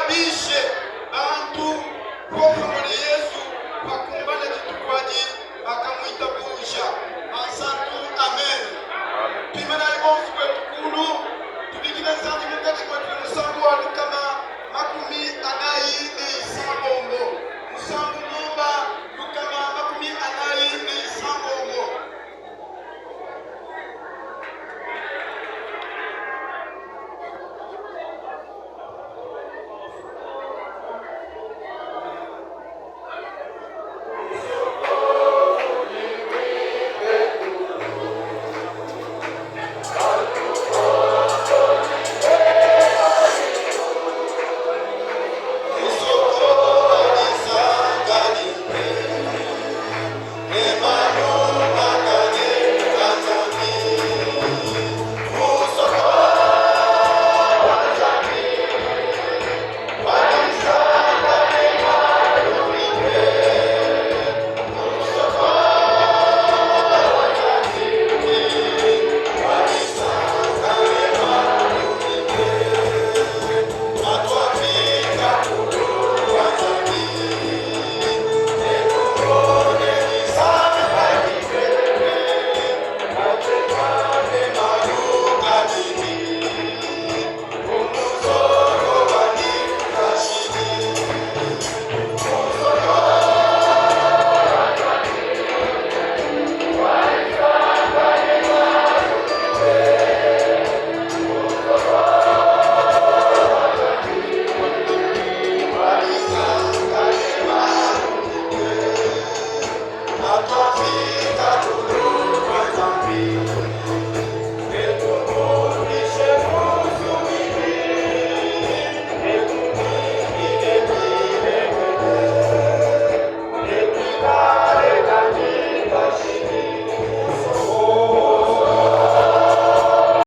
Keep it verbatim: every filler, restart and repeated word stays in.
Bishe bantu, kofamone Yesu, bakumbana ditukwadi, bakamwita buja. Mansantu, amen. Pimana ali bonso kwetu kulu, tubikila Nzambi mukati kwetu na musambu wa lukama makumi anayi ne isambombo. Musambu mumba, lukama makumi anayi ne isambombo.